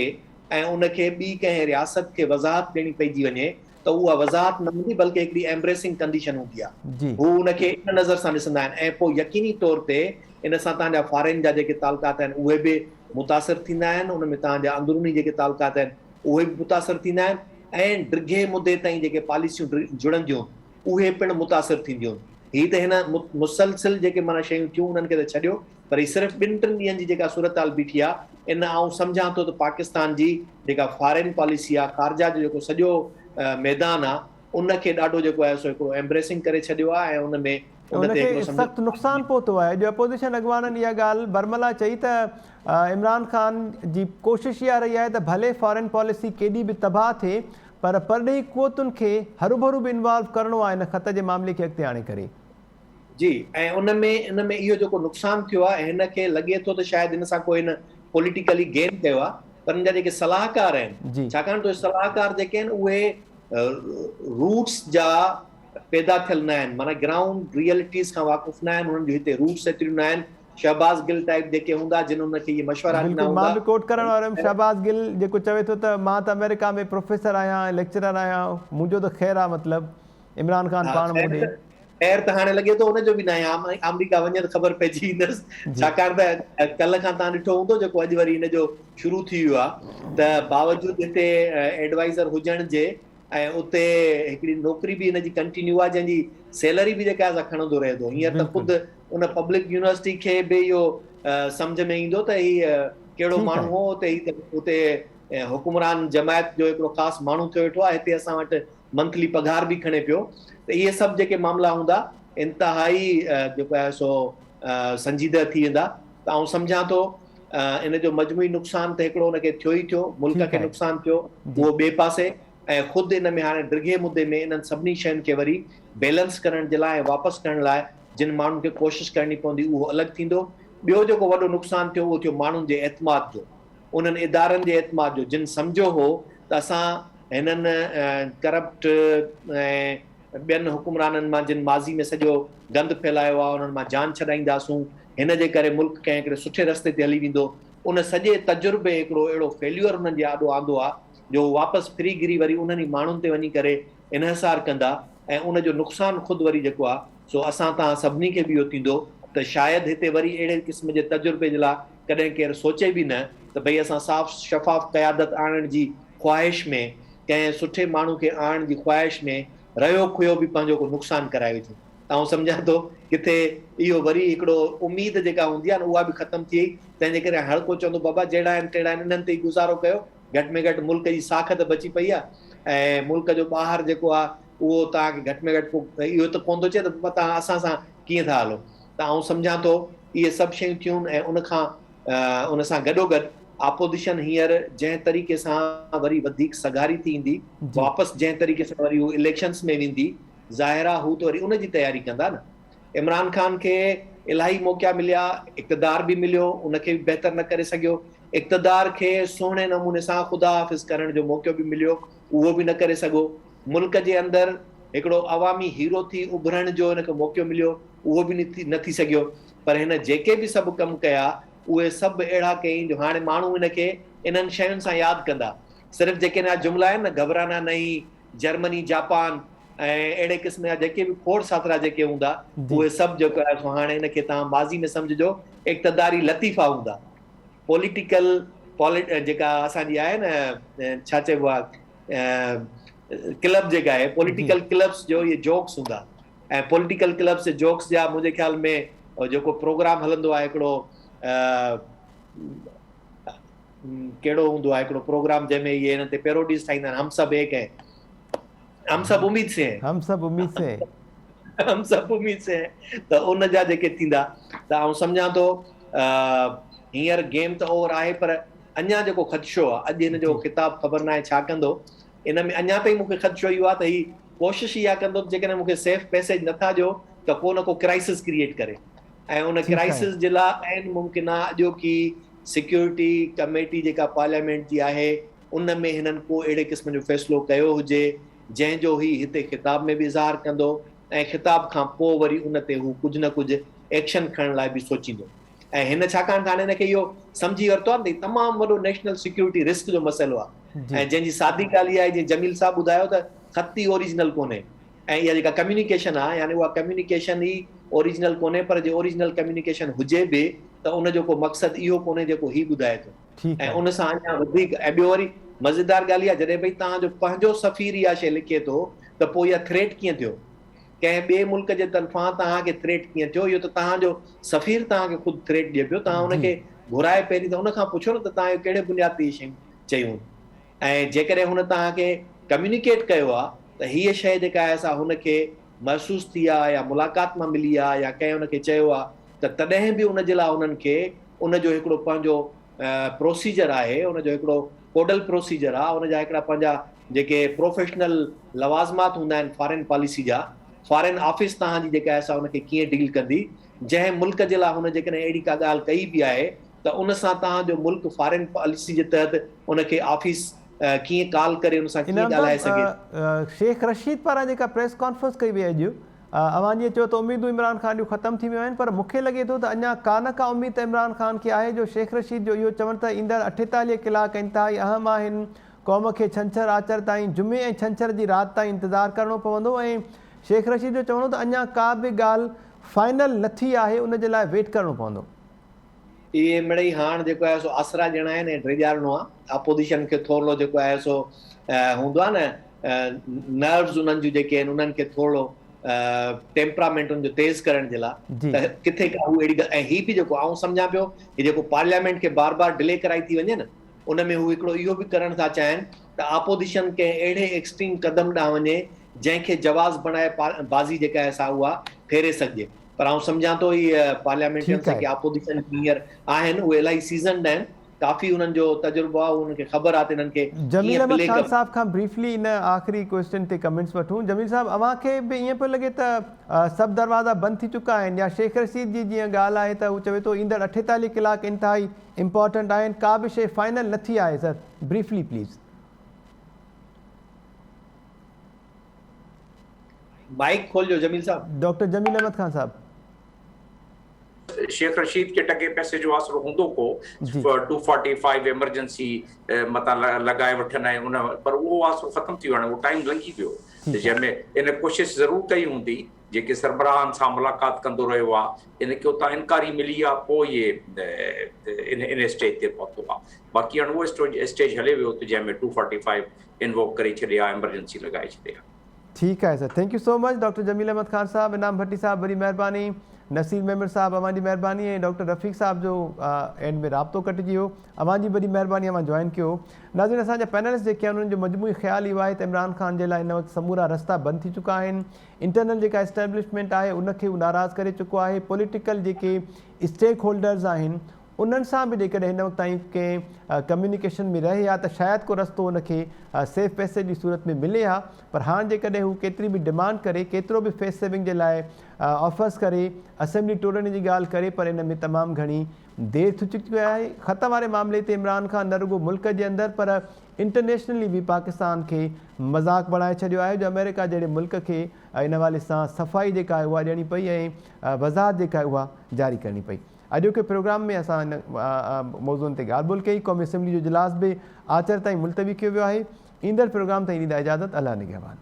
۽ ان کي ٻي ڪنهن رياست کي وضاحت ڏيڻي پئجي وڃي ته اها وضاحت نه هوندي بلڪه هڪڙي ايمبريسنگ ڪنڊيشن هوندي آهي. هو ان کي ان نظر سان ڏسندا آهن ۽ پوء يقيني طور تي ان سان توهان جا فارين جا جيڪي تعلقات آهن اهي به متاثر ٿيندا آهن، ان ۾ توهان جا اندروني جيڪي تعلقات آهن اهي به متاثر ٿيندا آهن ۽ ڊگهي مدي تائين جيڪي پاليسيون جڙنديون اهي پڻ متاثر ٿينديون. هي ته هن مسلسل جيڪي معنيٰ شيون ٿيون انهن کي ته ڇڏيو پر هي صرف ٻن ٽن ڏينهن جي جيڪا صورتحال بيٺي آ ان آئون سمجهان ٿو ته پاڪستان جي جيڪا فارين پاليسي آ خارجه جو جيڪو سڄو ميدان آ ان کي ڏاڍو جيڪو آهي سو هڪڙو ايمبريسنگ ڪري ڇڏيو آ ۽ ان ۾ ان ان تي کي هڪڙو سمجهو سخت نقصان پهتو آهي جو اپوزيشن اڳواڻن اها ڳالهه برملا چئي ته عمران خان جي ڪوشش اها رهي آهي ته ڀلي فارين پاليسي ڪيڏي به تباهه ٿئي پر پرڏيهي قوتن کي هروڀرو به انوالو ڪرڻو آهي ان خط جي معاملي کي اڳتي آڻي ڪري. جي ۽ ان ۾ ان ۾ اهو جيڪو نقصان ٿيو آهي هن کي لڳي ٿو ته شايد هن سان ڪو هن پوليٽيڪلي گين ڪيو آهي پر هن جا جيڪي صلاحڪار آهن ڇاڪاڻ ته صلاحڪار جيڪي آهن اهي روٽس جا پيدا ٿيل نه آهن معنيٰ گرائونڊ ريئلٽيز کان واقف نه آهن انهن جون هتي روٽس ايتريون نه آهن شهباز گل ٽائيپ جيڪي هوندا جن ان کي اهي مشورا ڏنا بلڪل هوندا. مان به ڪوٽ ڪرڻ وارو هيم شهباز گل جيڪو چوي ٿو ته مان ته آمريڪا ۾ پروفيسر آهيان ۽ ليڪچرر آهيان منهنجو ته خير آهي مطلب عمران خان ها پاڻ خير مون ڏي. ته خير ته هاڻي لڳي ٿو ان جو به ناهي آمريڪا وڃي ته خبر پئجي ويندس ڇاڪاڻ ته ڪلهه کان توهان ڏٺو هوندو جيڪو اڄ وري هن جو شروع ٿي ويو آهي ته باوجود هتي ايڊوائيزر هجڻ جي ۽ اتي هڪڙي نوڪري به هن جي ڪنٽينيو آهي جنهن جي سيلري به جيڪا آهي سا کڻندو رهي ٿو هينئر ته خود ان پبلڪ يونيورسٽي کي به اهو سمجهه ۾ ايندو ته هي ڪهڙو ماڻهو هو اتي هي ته اتي حڪمران جماعت جو هڪڙو خاص ماڻهو ٿيو ويٺو آهي هتي اسان وٽ منٿلي پگهار به کڻي پيو ته اهي سڀ جيڪي معاملا هوندا انتهائي جيڪو آهي سو سنجيده ٿي ويندا ته آئون سمجهان ٿو ان جو مجموعي نقصان ته هڪڙو ان کي ٿيو ئي ٿيو، ملڪ کي نقصان ٿيو اهو ٻئي پاسي ۽ خود ان ۾ هاڻي ڊگهي مدي ۾ انهن سڀني شين کي وري بيلنس ڪرڻ جي لاء ۽ واپس ڪرڻ لاء جن ماڻهن کي ڪوشش ڪرڻي پوندي اهو الڳ ٿيندو. ٻيو جيڪو وڏو نقصان ٿيو اهو ٿيو ماڻهن جي اعتماد جو، انهن ادارن جي اعتماد جو جن سمجهيو هو ته اسان هنن ڪرپٽ ۽ ٻين حڪمرانن مان جن ماضي ۾ سڄو گند ڦهلايو آهي انهن مان جان ڇڏائينداسون، هن جي ڪري ملڪ ڪنهن هڪڙي سٺي رستي تي هلي ويندو، ان سڄي تجربي هڪڙو اهڙو فيليور انهن جي آڏو آندو آهي جو هو واپس ڦري گهري وري انهن ئي ماڻهن تي وڃي ڪري انحصار ڪندا ۽ ان جو نقصان خود وري جيڪو آهي سو اسان توهان سڀني کي به اهو ٿيندو ته شايد هتي وري اهڙي قسم جي تجربي جي لاء ڪڏهن ڪير سوچي به نه ته ڀئي اسان صاف شفاف قيادت آڻڻ جي خواهش ۾ ڪنهن سٺي ماڻهو کي آڻڻ جي خواهش ۾ رهيو کهيو به پنهنجو ڪو نقصان ڪرائي وجهون ته آئون سمجهان ٿو ڪٿي اهو وري هڪڙو اميد جيڪا هوندي آهي نه اها به ختم ٿي وئي تنهن جي ڪري هر ڪو چوندو بابا جهڙا آهن تهڙا آهن انهن تي ئي گذارو ڪيو گهٽ ۾ گهٽ ملڪ جي ساک ته بچي پئي آهي ۽ ملڪ جو ٻاهر جيڪو آهي اهو توهان کي گهٽ ۾ گهٽ ڪو اهو ته ڪونه ٿو چئي ته بابا توهان اسان سان ڪيئن ٿا هلو ته آئون سمجهان ٿو اهي سڀ شيون ٿيون ۽ ان کان ان سان گڏوگڏ آپوزيشن هينئر جنهن طريقي سان وري وڌيڪ سگهاري ٿي ايندي، واپس جنهن طريقي سان وري هو اليڪشنز ۾ ويندي، ظاهر آ هو ته وري ان جي تياري ڪندا نه. عمران خان کي الاهي موقعا مليا، اقتدار به مليو، ان کي به بهتر نه ڪري سگهيو، اقتدار کي سهڻي نموني سان خدا حافظ ڪرڻ جو موقعو به مليو، اهو به نه ڪري سگهو. ملڪ جي اندر هڪڙو عوامي هيرو ٿي اڀرڻ جو هن کي موقعو مليو، اهو به نه ٿي سگهيو. پر هن جيڪي به سڀ ڪم ڪيا، اهي سڀ اهڙا ڪيائين جو هاڻي ماڻهو هن کي انهن شين سان ياد ڪندا. صرف جيڪي هن جا جملا آهن نه گهبرانا نهين، جرمني، جاپان ۽ اهڙي قسم جا جيڪي به کوڙ ساترا جيڪي هوندا، اهي سڀ جيڪو آهي سو هاڻي هن کي توهان ماضي ۾ سمجهجو اقتداري لطيفا هوندا. پوليٽيڪل جيڪا اسان جي آهي نه ڇا چئبو آهي ڪلب جيڪا آهي پوليٽيڪل ڪلبس جو اهي جوڪس هوندا. ۽ پوليٽيڪل ڪلبس جي جوڪس جا منهنجي خيال ۾ جيڪو پروگرام هلندو آهي هڪڙو ڪهڙو هوندو آهي هڪڙو پروگرام جنهن ۾ اهي هنن تي پيروڊيز ٺاهيندا آهن هم سب ايڪ هين هم سب اميد سي هين هم سب اميد سي هين هم سب اميد سي هين ته ان جا جيڪي ٿيندا ته آئون سمجهان ٿو هينئر گيم ته اوور آهي پر اڃا جيڪو خدشو آهي اڄ هن جو خطاب خبر ناهي ڇا ڪندو ان ۾ اڃا تائين مون کي خدشو اهو آهي ته هي ڪوشش اها ڪندو ته جيڪڏهن مون کي سيف پئسيج نٿا ڏيو ته ڪو نه ڪو ڪرائسس ڪريئيٽ ڪري ۽ ان ڪرائسس جي لاء عين ممڪن آهي اڄوڪي سيڪيورٽي ڪميٽي جيڪا پارليامينٽ جي آهي ان ۾ هنن ڪو اهڙي قسم جو فيصلو ڪيو هجي جنهن جو هي هتي خطاب ۾ به اظهار ڪندو ۽ خطاب کان پوء وري ان تي هو ڪجهه نه ڪجهه ايڪشن کڻڻ لاء به سوچيندو. ۽ هن ڇاڪاڻ ته هاڻي هن کي اهو سمجهي ورتو آهي نه ته هي تمام وڏو نيشنل سيڪيورٽي رسڪ جو مسئلو آهي ۽ جنهن جي سادي ڳالهه اها آهي جيئن جميل صاحب ٻڌايو ته خط ئي اوريجنل ڪونهي ۽ اها جيڪا ڪميونيڪيشن آهي يعني اها ڪميونيڪيشن ئي اوريجنل ڪونهي پر جي اوريجنل ڪميونيڪيشن هجي به ته ان جو ڪو مقصد اهو ڪونهي جيڪو هي ٻڌائي ٿو ۽ ان سان اڃا وڌيڪ ۽ ٻيو وري مزيدار ڳالهه اها جڏهن ڀئي توهان جو پنهنجو سفير اها شيء لکي ٿو ته پوء اها ٿريٽ ڪيئن ٿيو؟ ڪنهن ٻئي ملڪ جي طرفان توهان کي ٿريٽ ڪيئن ٿيو؟ اهو ته توهان جو سفير توهان کي خود ٿريٽ ڏئي پيو، توهان ان کي گهرائي پهرين ته ان کان پڇو نه ته توهان اهو ڪهڙي بنياد تي اهي شيون چيون ۽ جيڪڏهن هن توهان کي ڪميونيڪيٽ ڪيو آهي ته هيء شيء جيڪا آهي سا هن کي محسوس ٿي آهي يا ملاقات مان ملي آهي يا ڪنهن هن کي چيو آهي ته تڏهن به ان جي لاء انهن کي ان جو هڪڙو پنهنجو پروسيجر آهي، ان جو هڪڙو ڪوڊل پروسيجر آهي، ان جا هڪڙا پنهنجا جيڪي پروفيشنل لوازمات هوندا آهن فارين پاليسي جا، فارين آفيس توهان جي جيڪا آهي سا ان کي ڪيئن ڊيل ڪندي، جنهن ملڪ جي لاء هن جيڪڏهن اهڙي ڪا ڳالهه ڪئي به آهي ته ان سان توهان جو ملڪ فارين پاليسي جي تحت ان کي آفيس ڪيئن ڪال ڪري ان سان ڪيئن انعام ڳالهائي سگهي ٿي. صاحب شيخ رشيد پاران جيڪا پريس ڪانفرنس ڪئي وئي اڄ اوهان جيئن چيو ته اميدون عمران خان جون ختم ٿي ويون آهن پر مون کي لڳي ٿو ته اڃا ڪا نه ڪا اميد ته عمران خان کي آهي جو شيخ رشيد جو اهو چوڻ ته ايندڙ 48 ڪلاڪ انتهائي اهم آهن قوم کي ڇنڇر آچر تائين جمعي ۽ ڇنڇر جي رات تائين انتظار ڪرڻو پوندو ۽ شيخ رشيد جو چوڻ هو ته اڃا ڪا به ڳالهه فائنل نه ٿي آهي ان جي لاء ويٽ ڪرڻو پوندو. اهي مڙئي هاڻ جيڪو آهي سو آسرا ڏيڻا آهن ۽ ڊيڄارڻو آهي. اپوزيشن کي ٿورڙو جيڪو آهي سو هوندو آهي نه نروز انهن جون جيڪي آهن انهن کي ٿورڙو ٽيمپرامينٽ ان جو تيز ڪرڻ جي لاء ته ڪٿي ڪا هو اهڙي ۽ هي به جيڪو آئون سمجهان پيو هي جيڪو پارليامينٽ کي بار بار ڊلي ڪرائي ٿي وڃي نه ان ۾ هو هڪڙو اهو به ڪرڻ ٿا چاهين ته اپوزيشن ڪنهن اهڙي ايڪسٽريم قدم ڏانهن وڃي جنهن کي جواز بڻائي بازي جيڪا آهي سا اها ڦيري سگهجي. پر آئون سمجهان ٿو اهي پارليامينٽرينس جيڪي اپوزيشن ۾ هينئر آهن اهي الاهي سيزنڊ آهن ڪافي انهن جو تجربو آهي انهن کي خبر آهي ته انهن کي جميل احمد خان صاحب کان بريفلي ان آخري ڪوئسچن تي ڪمينٽس وٺون جميل صاحب اوهان کي به ائين پيو لڳي ته سڀ دروازا بند ٿي چڪا آهن يا شيخ رشيد جي جيئن ڳالهه آهي ته هو چوي ٿو ايندڙ 48 ڪلاڪ انتهائي امپارٽنٽ آهن ڪا به شيء فائنل نه ٿي آهي سر بريفلي پليز. مائيڪ کولجو جميل صاحب. ڊاڪٽر جميل احمد خان صاحب. شيخ رشيد کي ٽڪي پئسي جو آسرو هوندو ڪو 245 ايمرجنسي متان لڳائي وٺن ۽ ان پر اهو آسرو ختم ٿي ويو هاڻي اهو ٽائيم لنگهي ويو جنهن ۾ ان ڪوشش ضرور ڪئي هوندي جيڪي سربراهن سان ملاقات ڪندو رهيو آ ان کي اتان انڪاري ملي آ پوء اهي ان ان اسٽيج تي پهتو آ باقي هاڻي اهو اسٽيج هلي ويو ته جنهن ۾ 245 انووڪ ڪري ڇڏي آ ايمرجنسي لڳائي ڇڏي آ. ٺيڪ آهي sir thank you so much doctor Jamil Ahmed Khan صاحب انعام ڀٽي صاحب وڏي مهرباني نصير ميمڻ صاحب اوهان جي مهرباني ۽ ڊاڪٽر رفيق صاحب جو اينڊ ۾ رابطو ڪٽجي ويو اوهان جي وڏي مهرباني اوهان جوائن ڪيو ناظرين اسان جا پينلسٽ جيڪي آهن انهن جو مجموعي خيال اهو آهي ته عمران خان جي لاء هن وقت سمورا رستا بند ٿي چڪا آهن انٽرنل جيڪا اسٽيبلشمينٽ آهي ان کي هو ناراض ڪري چڪو آهي، پوليٽيڪل جيڪي اسٽيڪ هولڊرز آهن انهن سان به جيڪڏهن هن وقت تائين ڪنهن ڪميونيڪيشن ۾ رهي ها ته شايد ڪو رستو ان کي سيف پيسيج جي صورت ۾ ملي ها پر هاڻ جيڪڏهن هو ڪيتري به ڊمانڊ ڪري ڪيترو به فيس سيونگ جي لاء آفرز ڪري اسيمبلي ٽوڙڻ جي ڳالهه ڪري پر ان ۾ تمام گهڻي دير ٿي چڪي آهي. خط واري معاملي تي عمران خان نه رڳو ملڪ جي اندر پر انٽرنيشنلي به پاڪستان کي مذاق بڻائي ڇڏيو آهي جو آمريڪا جهڙي ملڪ کي ان حوالي سان صفائي جيڪا آهي اها ڏيڻي پئي ۽ وضاحت جيڪا آهي اها جاري ڪرڻي پئي. اڄوڪي پروگرام ۾ اسان ان موضوعن تي ڳالهه ٻولهه ڪئي. قومي اسيمبلي جو اجلاس به آچر تائين ملتوي ڪيو ويو آهي. ايندڙ پروگرام تائين ڏيندا اجازت الله نگهبان.